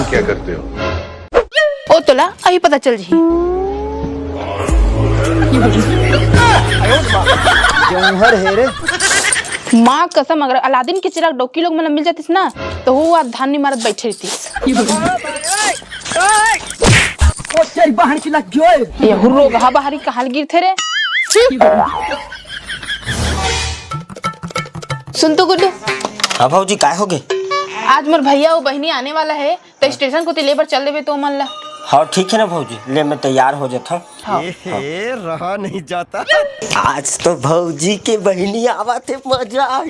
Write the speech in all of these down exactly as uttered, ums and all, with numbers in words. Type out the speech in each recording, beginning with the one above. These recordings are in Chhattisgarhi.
क्या करते हो? ओ तोला अभी पता चल जही। जौहर हे रे। माँ कसम, अगर अलादीन के चिराग डौकी लोग मन ला मिल जातिस ना, तो वो आज धान नहीं मारत बैठे रहतिस। ओ तेरी बहन की लग गयो। ये हुर्रो गहा बाहरी कहाँ गिरथे रे? सुन तो गुड्डू। हाँ भौजी, काय होगे? आज मोर भैया अउ बहिनी आने वाला हे, त स्टेशन कोती ले बर चल देबे तो मन ला। हाँ ठीक हे ना भौजी, ले मैं तैयार हो जात हूँ। हाँ। ए, रहा नहीं जाता। आज तो भौजी के बहिनी आवत हे, मजा आही।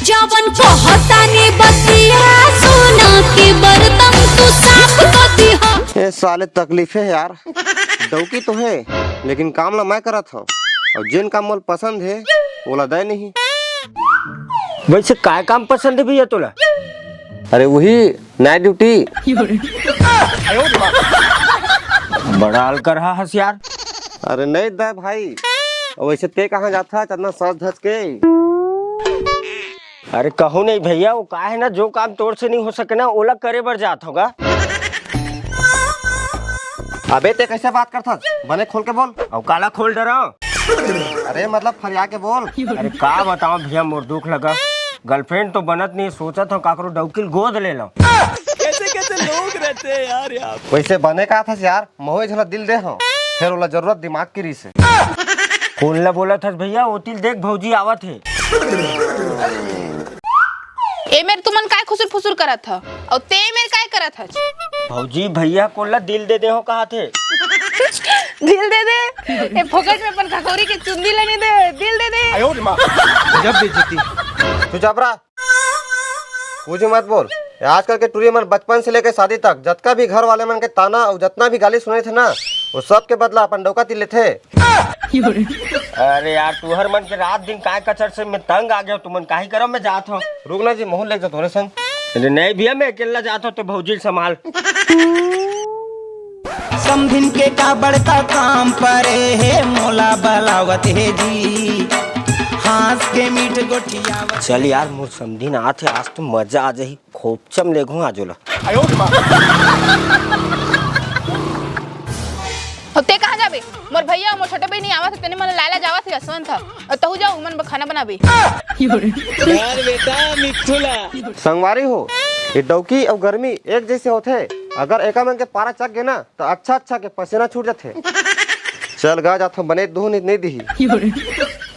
जवन कहतानी बतिया सोना के बर्तन तू साफ कर दिहा। ए साले तकलीफ हे यार, डौकी तो हे लेकिन काम ला मैं करत हूँ, अउ जेन काम मोला पसंद हे ओला दे नहीं। वैसे काय काम पसंद हे भैया तोला? अरे वही नाइट ड्यूटी। बड़ा अलकरहा हस यार। अरे नहीं दे भाई, वैसे ते कहाँ जात हस इतना सज धज के? अरे कहूँ नहीं भैया, वो का हे ना, जो काम तोर से नहीं हो सके ना, ओला करे बर जात हूँ गा। अबे ते कैसे बात करथस? बने खोल के बोल। अउ काला खोल डरा? अरे मतलब फरिया के बोल। अरे का बताओ भैया, मोर दुख लगा। गर्लफ्रेंड तो बनत नहीं, सोचत हूँ काकरो डौकी ल गोद ले लो। कैसे कैसे लोग रहते हैं यार यहाँ। वैसे बने का थस यार, महू झन ला दिल दे हूँ, फिर ओला जरूरत दिमाग की रहिसे। कोन ला बोलत हस भैया? ओती ल देख भौजी आवत हे। ए मेर तुमन काय खुसुर फुसुर करत ह? अउ ते मेर काय करत हस? भौजी, भैया कोन ला दिल दे दे हो कहा थे? दिल दे दे? ए फोकट में अपन खखौरी के चुंदी लेने दे, दिल दे दे। गजब बेइज्जती। तू चुप रहा। कुछ मत बोल। ये आजकल के टूरी मन बचपन से लेके शादी तक जतका भी घर वाले मन के ताना अउ जतना भी गाली सुने थे ना, वो सब के बदला अपन डौका तिल लेथे। अरे यार, तुहर मन के रात दिन काय कचर से मैं तंग आ गया हूँ। तुमन काही करो, मैं जात हूँ। रुक ना जी, महू ल लेग जा तोरे संग। अरे नहीं भैया, मैं अकेला जात हूँ, तो भौजी ल संभाल। समधिन के का बड़का काम परे हे, मोला बलावत हे जी। हाँस के मीठ गोठियावत। चल यार, मोर समधिन आत हे, आज तो मजा आ जाही। खोपचम लेगहूँ आज ओला। अउ ते कहाँ जाबे? मोर भैया, मोर छोटे बहिनी आवत हे, तेने मन लाय ला जावत हे, यशवंत ह। अउ तहू जाओ, उमन बर खाना बनाबे। यार बेटा, मिट्ठू ला। संगवारी हो, ये डौकी अउ गर्मी एक जैसे होथे। अगर एका मन के पारा चक गे ना, तो अच्छा अच्छा के पसीना छूट जाथे। चल गा, जाथों, बने दूहूँ नहीं, नहीं दिही।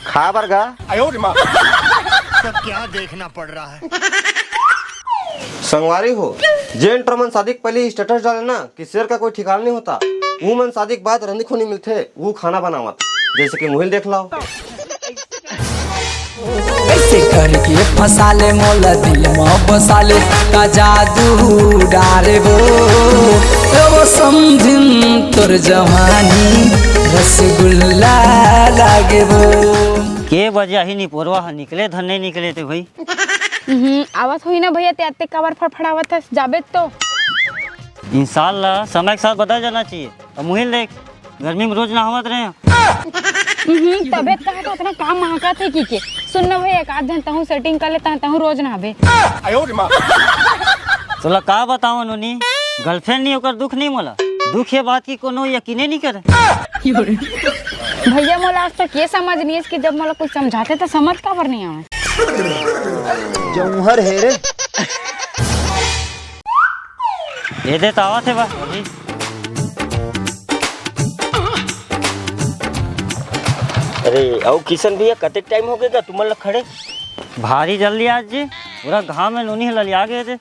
खा बर गा। सब क्या देखना पड़ रहा है। संगवारी हो, जेन टूरा मन शादी के पहले status डाले ना कि शेर का कोई ठिकाना नहीं होता, वो मन शादी के बाद रंदी खूनी मिलथे, वो खाना बनावत, जैसे कि मुहिल देख लाओ। कैसे करके फंसा ले मोला दिल में बसा ले, का जादू डारे वो, वो समझिन तोर जवानी रसगुल्ला लागे वो। के बजे आही निपोरवा ह, निकले धन नहीं निकले ते भाई। हम्म, आवत होही ना भैया, ते अत्ते काबर फड़फड़ावत हस, जाबे तो। इंसान ला समय के साथ बदल जाना चाहिए। अब मुहिल देख, गर्मी में रोज नहावत रहे। हम्म, तबे तो कहा था, इतना काम महकत हे कि के। सुन ना भैया, एक आध दिन तहूँ setting कर ले, तहूँ रोज नहाबे। तोला का बताओ नोनी, girlfriend नहीं ओकर दुख नहीं मोला। दुख ये बात की कोनो यकीने नहीं करे। भैया मोला आज तक ये समझ नहीं है कि जब मोला कोई समझाते तो समझ काबर नहीं आवे। जौहर हे रे। ये दे तो आवत हे बा अभी। अरे, अउ किशन भैया, कतेक time हो गे गा तुमन ला खड़े? भारी जल्दी आज जी, पूरा घाम में नोनी ललिया गए थे।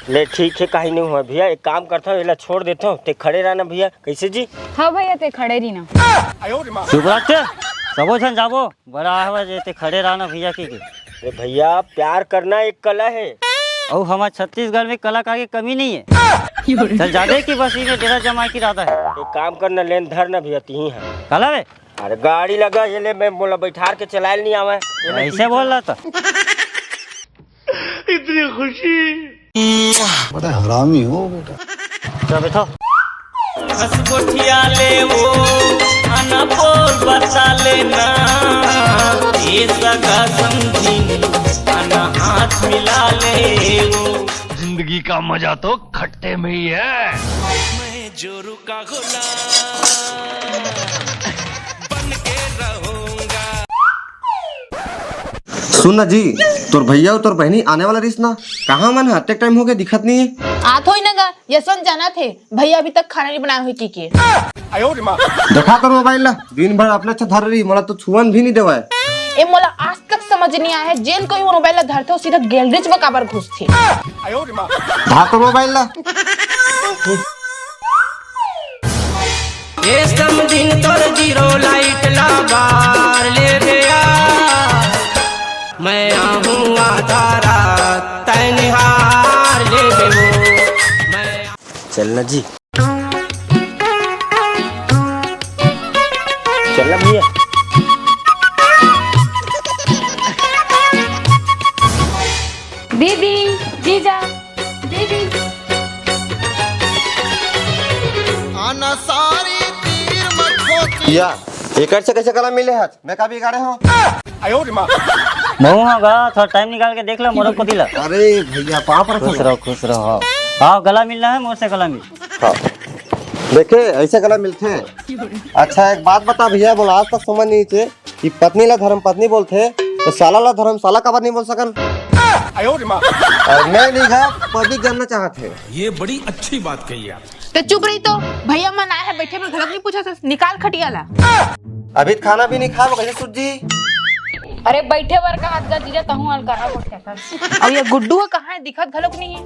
ले ठीक हे, काही नहीं हुआ भैया, एक काम करता हूँ, एला छोड़ देता हूँ, ते खड़े रहना भैया। कैसे जी? हाँ भैया, ते खड़े रही ना। चुप रह ते, सबो झन जाबो। बड़ा हवा जे ते खड़े रहना भैया की के। अरे भैया, प्यार करना एक कला हे। अउ हमार छत्तीसगढ़ में कला का आगे कमी नहीं है। चल जाबे कि बस इमे डेरा जमाए के इरादा है। एक काम करना, लेन धर ना भैया, तिही है। काला बे? अरे गाड़ी लगा, ये ले, मैं मोला बैठार के चलाए नहीं आवे। ये ले, ऐसे बोल रहा था। इतनी खुशी। बड़ा हरामी हो बेटा। चल बैठो। हंस गोठिया ले वो, आना बोल बता लेना। ये सगा समझी, आना हाथ मिला ले वो। जिंदगी का मजा तो खट्टे में ही है। मैं जोरू का गुलाम बन के रहूंगा। सुन ना जी, तोर भैया अउ तोर बहिनी आने वाला रहिस ना, कहाँ मन ह? अतेक टाइम हो गया, दिखत नहीं है। आत होई ना गा, यशवंत जाना थे, भैया अभी तक खाना नहीं बनाए हुए की के। देखा कर मोबाइल ला, दिन भर अपने अच्छा धर रही, मोला तो छुअन भी नहीं देवाए। ए, मोला आज तक समझ नहीं आया है, जेन कोई मोबाइल ला धरथे, वो सीधा गैलरी में काबर घुसथे। धा कर मोबाइल ला। ए समधिन तोर जीरो लाइट ला बार ले दे यार, मैं आहूँ आधा रात तैं निहार ले दे वो, मैं चल ना जी। चल ना भैया। दीदी, जीजा, दीदी। आना सारी तीर मत होती। या, एकर से कैसे गला मिले हाथ? मैं का बिगाड़े हूँ? महूँ हाँ गा, थोड़ा टाइम निकाल के देख ला मोरो कोती ला। अरे भैया, पाँव पर खुश रहो, खुश रहो। हाँ, गला मिलना है, मोर से गला मिल। हाँ। देखे, ऐसे गला मिलथे। अच्छा, एक बात बता भैया, बोला, आज तक समझ नहीं थे कि पत्नी ला धर्म पत्नी बोलथे, तो साला ला धर्म साला काबर नहीं बोल सकन? अउ मैं नहीं गा, पब्लिक जानना चाहत हे। ये बड़ी अच्छी बात कही आप। तो चुप रही तो, भैया मन आए हैं, बैठे में घलक नहीं पूछा था, निकाल खटिया ला। अभी तो खाना भी नहीं खाए, कैसे सूझी? अरे बैठे बर का हाथ का जीजा, तहूँ अलकरहा गोठिया कर। अब ये गुड्डू है, कहाँ है, दिखत घलक नहीं है।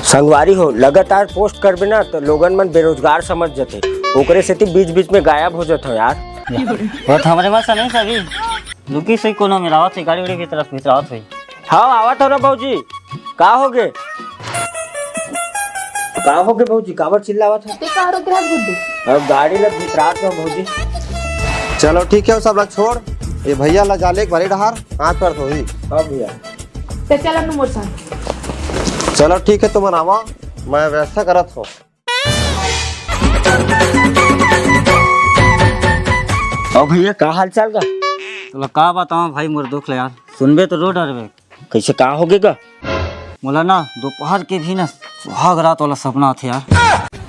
संगवारी हो, लगातार पोस्ट करबे ना तो लोगन मन बेरोजगार समझ जथे, ओकरे सेती बीच बीच में गायब हो जथो यार। वो तो हमरे मन से नहीं सभी, लुकी सुई कोनो में आवत हे, गाड़ी उड़ी की तरफ भीतर आवत होई। हाँ, आवत हो ना भौजी, का होगे? का होगे भौजी, काबर चिल्लावत हो? ते का रोक रहा गुड्डू? अब गाड़ी लग भीतरात हो भौजी। चलो ठीक है, सब ला छोड़, ये भैया ला जाले एक बारी डहार, हाथ पर धोही। हाँ भैया। ते चल अनु मोर संग। चलो ठीक है, तुमन आवा, मैं व्यवस्था करत हो। अउ भैया, का हाल चाल गा? तोला का बतावं भाई मोर दुख ले यार, सुनबे तो रो डरबे। कैसे, का होगे गा? मोला ना दोपहर के भी ना सुहाग रात वाला सपना आथे यार।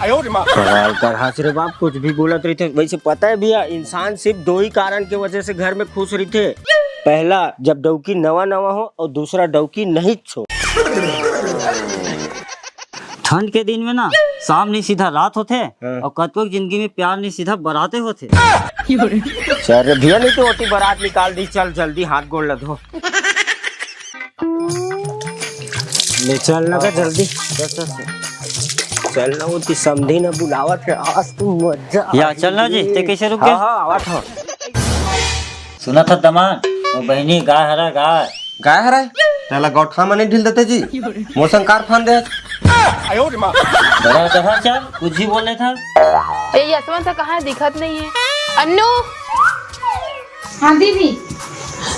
कमाल कर हंस रे बाप, कुछ भी बोलत रहिथे। वैसे पता है भैया, इंसान सिर्फ दो ही कारण के वजह से घर में खुश रहिथे। पहला, जब डौकी नवा नवा हो, और दूसरा, डौकी नहीं छो। ठंड के दिन में ना शाम नहीं सीधा रात होथे, हाँ। और कतको के जिंदगी में प्यार नहीं सीधा बराते होथे। चल रे भैया, नहीं तो ओती बरात निकाल दी। चल जल्दी हाथ गोड़ ला धो। ले चल ना का जल्दी। चल, चल, चल। चल ना, ओती समधी ना बुलावत हे, आज तो मजा या आ चल ना जी, गई। ते कैसे रुक हाँ, गया? हाँ, आवत हो। सुना था दमान, वो बहनी गाय हरा गाय। गाय हरा? तेला गौठान में नहीं ढील देते जी। मोर संग कार फान दे। बड़ा कहा चल, कुछ भी बोल लेथा। ये यशवंत से कहाँ है, दिखत नहीं है। अन्नू। हाँ दीदी।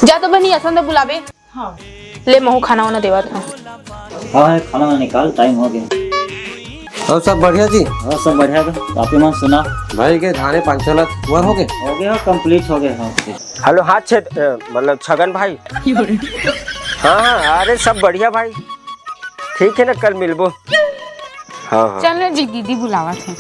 जा तो बनी यशवंत बुलावे। हाँ। ले महू खाना वाना देवत हूँ। हाँ, खाना वाना निकाल, टाइम हो गया। और सब बढ़िया जी? हाँ, सब बढ़िया बा। आप ही मन सुना? भाई के धाने पाँच छह लाख हुआ हो गए? हो गया, कंप्लीट हो गया, हाँ। हेलो, हाँ, छे-, अ, मतलब छगन भाई। हाँ, हाँ, अरे सब बढ़िया भाई। ठीक है ना, कल मिलबो। हाँ, हाँ। चल ना जी, दीदी बुलावत हे।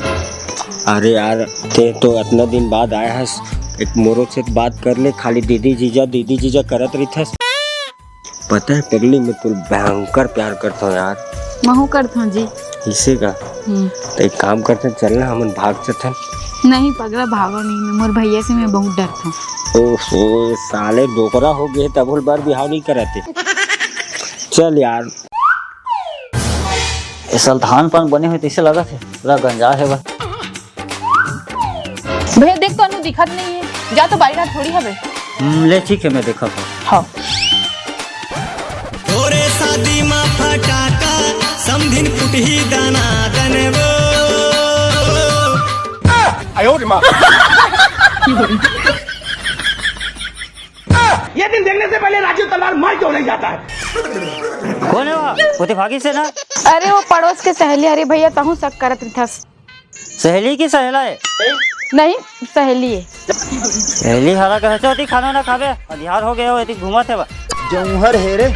अरे यार, ते तो इतना दिन बाद आया हस, एक मोरो से बात कर ले, खाली दीदी जीजा, दीदी जीजा करत रहिथस। पता है पगली, मैं तोर भयंकर प्यार करता हूँ यार। महू करत हूँ जी। इसे का? हम्म। तो एक काम करते हैं, चल ना, हमन भाग चलथन। नहीं पगला, भागो नहीं, मैं मोर भैया से मैं बहुत डरता हूँ। ओहो, साले डोकरा हो गए, तब बर बिहाव नहीं कराते। चल यार। ए साल धान पान बने हुए तैसे लगत हे, पूरा गंजा हे बा। भैया देख तो अनु दिखत नहीं है, जा तो बारी रात थोड़ी हवे। हम्म, ले ठीक है, मैं देखत हूँ। हाँ। तोरे शादी मा फटाका, समधिन फुटही दाना दन वो। ये दिन देखने से पहले राजू तलवार मार क्यों नहीं जाता है? कौन है वो? वो तो भागी से ना। अरे वो पड़ोस के सहेली। अरे भैया तहूँ शक करत रिथस। सहेली की सहेला है? नहीं, सहेली है। सहेली हरा कहे चौथी खाना ना खाबे, अधियार हो गए हो, एती घूमत है बा। जौहर है रे।